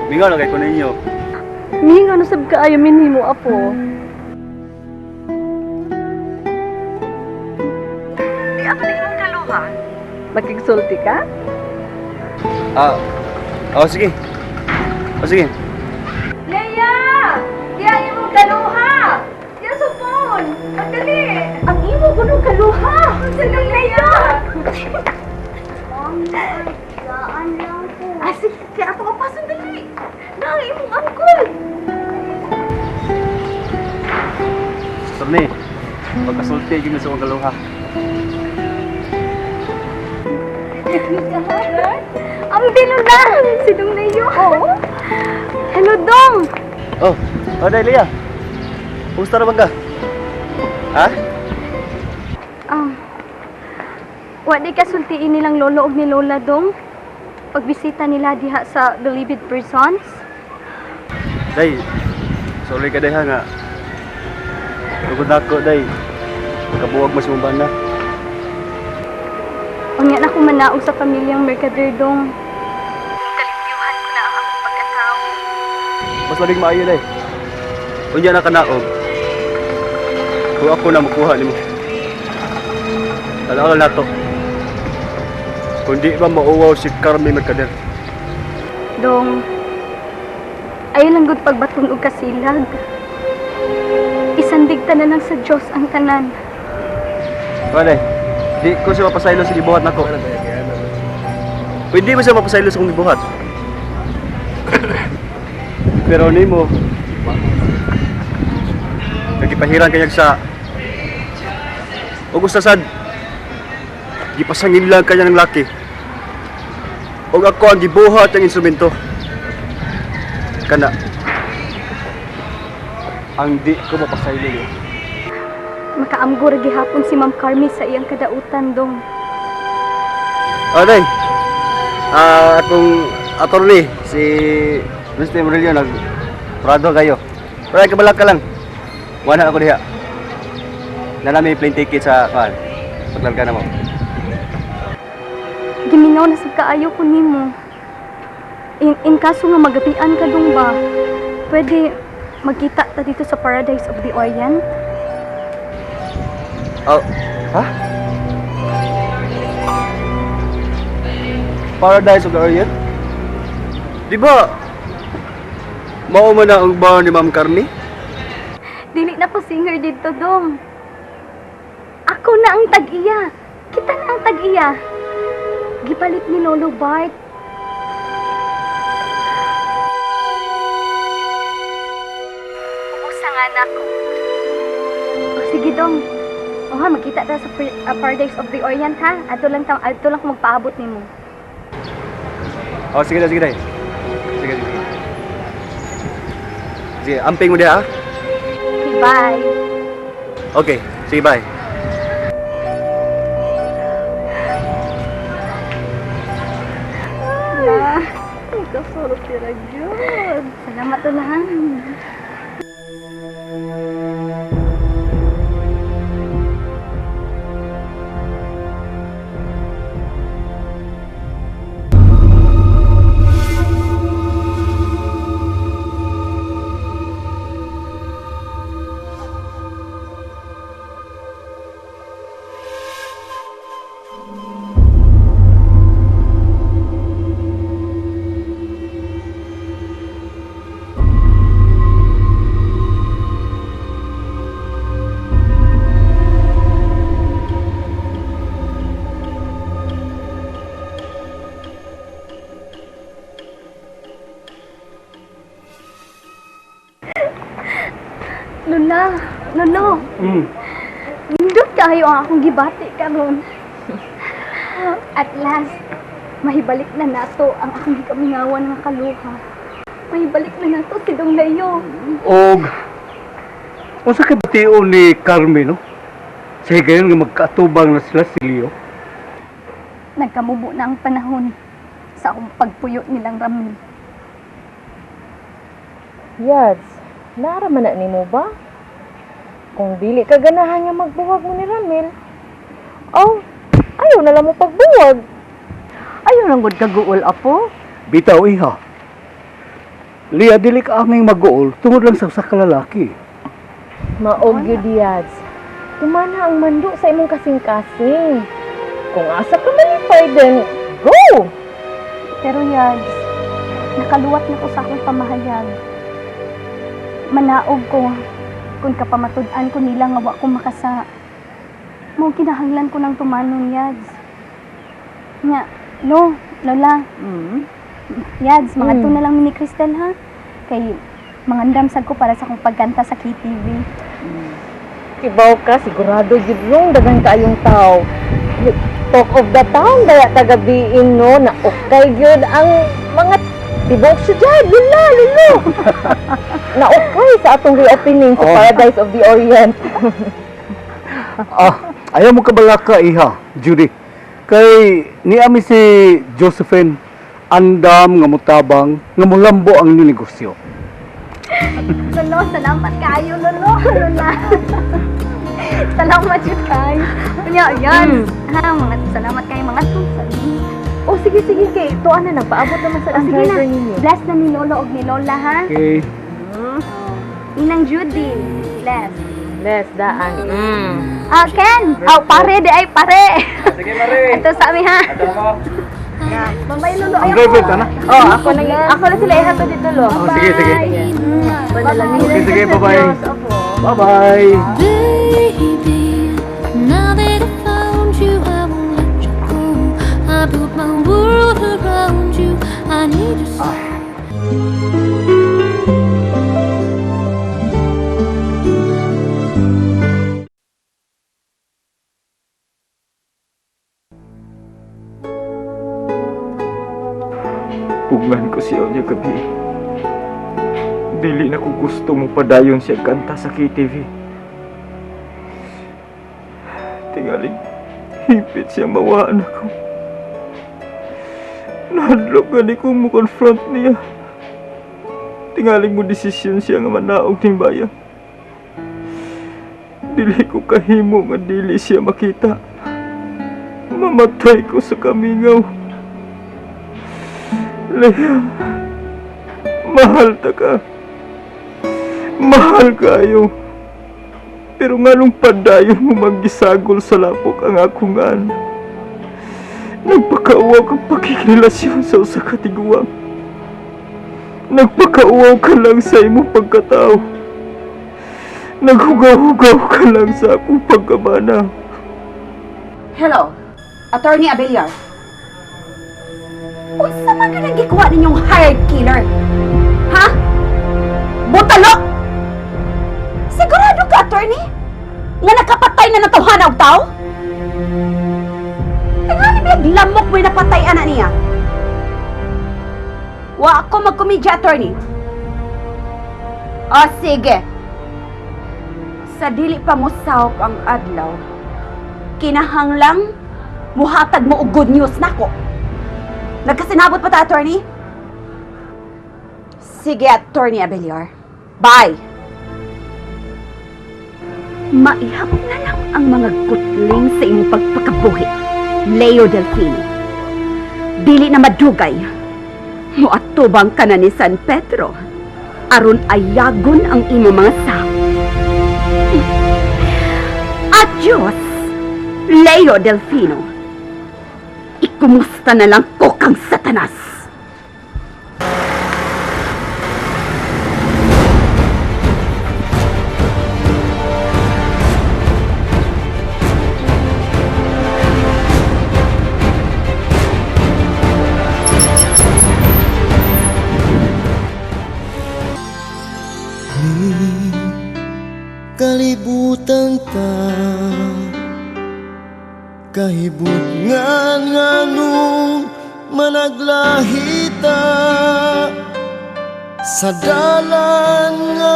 Mingaw na kay ko ninyo. Mingaw na sab kaayo min nimo, apo. Di ako na imong kaluha. Makigsulti ka? Ah, oh, sige. Oh, sige. Leia! Diya imong kaluha! Diya sa phone! Pagdali! Ang imo gunong kaluha! Sa Leia! Daan lang po. Ah, sige, kaya ako kapasan dali! Na ang imong angkol! Sorne, pagkasulti gyud sa akong kaluha. Ang bilo na! Si Dong Leo! Oo! Hello, Dong! Oh, oh, dai Leia. Kumusta naman ka? Ha? Wa di kasultiin nilang lolo og ni Lola, Dong. Pagbisita nila diha sa Bilibid Prisons. Day, sorry ka day ha nga. Tugod na ako, day. Kabuwag mas mong bana. Unya na ko manaog sa pamilyang Mercader, Dong. Kalimpyuhan ko na ang akong pagkatao. Mas labing maayo, day. Unya na kanaog. Kung ako na makuha nimo. Alaala na to. Kung di ba mauwaw si Carmi Mercader. Dong, ayaw lang gud pagbaton og kasilag. Isandig ta na lang sa Diyos ang tanan. Wala, di ko siya mapasaylo sa gibuhat nako. Pwede mo siya mapasaylo sa kong gibuhat. Pero nimo, nagipahiran kanyag sa og usa sad gipasangin lang kanya ng laki. Og ako ang gibuhat ang instrumento. Kana ang di ko mapasaylo niyo. Makaamgo ra gihapon si Ma'am Carmi sa iyang kadautan, Dong. Aday. Ah, akong attorney si Mr. Murillo nag prado kayo. Pero kabalak ka lang. Wala ako diha. Nalami plane ticket sa kan. Paglarga na mo. Gimingaw na sa kaayo ko nimo. In kaso nga magabian ka dong ba, pwede magkita ta dito sa Paradise of the Orient? Oh, ha? Paradise of the Orient? Di ba? Mao man na ang bar ni Ma'am Carmi? Dili na ko singer dito, Dong. Ako na ang tag-iya. Kita na ang tag-iya. Gipalit ni Lolo Bart. Ubusa nga na ako. O, sige, Dong. O ha, magkita ta sa Paradise of the Orient, ha? Adto lang, adto lang ko magpaabot nimo. Oh, sige na, sige na. Sige, sige. Sige, amping mo diha, ha? Okay, bye. Okay, sige, bye. Ah, kasulti ra gyud. Salamat ulan. Lola, Lolo, nindot kayo ang akong gibati karon. At last, mahibalik na nato ang akong gikamingawan nga kaluha. Mahibalik na nato si Dong Leo. Og unsa kay bation ni Carmen, no? Sa higayon nga magkaatubang na sila si Leo. Nagkamubo na ang panahon sa akong pagpuyo nilang Ramil. Yads, naara man na nimo ba? Kung dili ka ganahan nga magbuwag mo ni Ramil, oh, ayaw na lang mo pagbuwag. Ayaw lang gud kaguol, apo. Bitaw iha. Lia, dili ka angay mag-uol tungod lang sa usa ka lalaki. Mao gyud, Yads. Tumana ang mando sa imong kasing-kasing. Kung asa ka malipay, then go! Pero Yads, nakaluwat na ko sa akong pamahayag. Manaog ko kung kapamatud-an ko nila nga wa ko makasa. Mao kinahanglan ko ng tumanon, Yads. Nya, no, Lola. Yads, mga na lang mi ni Cristel ha. Kay mangandam sad ko para sa akong pagkanta sa KTV. Kibaw ka, sigurado gyud nung daghan kaayong tao. Talk of the town, daya tagabiin no, na okay gyud ang mga tibok syudad, lula, lulo. Na okay sa atong reopening sa Paradise of the Orient. Ah, ayaw mo kabalaka, iha, Judy. Kay niami si Josephine andam nga mutabang nga mulambo ang inyong negosyo. Lolo, salamat kayo, Lolo. Lola. Salamat jud kayo. Nya, yan. Ha, mga salamat kayo mga Oh, sige, sige, kay tuan na, nagpaabot naman sa Oh, ang sige na. driver ninyo. Bless na ni Lolo og ni Lola ha. Okay. Ninang Judy. Bless. Bless, daan. Ah, Ken. Oh, pare di ay pare. Sige, Mare. Ito sa amin ha. Ato mo. Bye-bye, Lolo. Ang driver ka na? Oh, ako na sila ihatod dito, lo. Oh, sige, sige. Panalangin Okay, sige, sa bye-bye. Diyos, opo. Bye-bye. Baby, now that I found you, I won't let you go. I built my world around you. I need you so. Pugngan ko siya niya gabi. Dili na ko gusto mo padayon siya kanta sa KTV. Tingaling, hipit siya mawaan ako. Nahadlok gani ko mo confront niya. Tingaling mo desisyon siya nga manaog ning bayan. Dili ko kahimo nga dili siya makita. Mamatay ko sa kamingaw. Leia, mahal ta ka. Mahal kayo. Pero nganong padayon mo maggisagol sa lapok ang akong anak? Nagpakauwaw kang pakikirelasyon sa usa ka tiguang. Nagpakauwaw ka lang sa imong pagkatao. Naghugaw-hugaw ka lang sa akong pagkabana. Hello, Attorney Abeliar. Unsa man ka nang gikuha ninyong hired killer? Ha? Butalo! Sigurado ka, attorney? Nga nakapatay na natawhana og tao? Tingali biyag lamok mo'y napatay ana niya. Wa ako magkomedya, attorney. O, sige. Sa dili pa mo sahop ang adlaw, kinahanglang muhatag mo og good news nako. Nagkasinabot pa ta, attorney? Sige, Attorney Abeliar. Bye! Maihapon na lang ang mga gutling sa imong pagpakabuhi, Leo Delfino. Dili na madugay. Muatubang ka na ni San Pedro. Aron ayagon ang imong mga sap. Adios, Leo Delfino. Ikumusta na lang ko kang Satanas. Kalibutan ta kahibutngan nganong managlahita sa dalan nga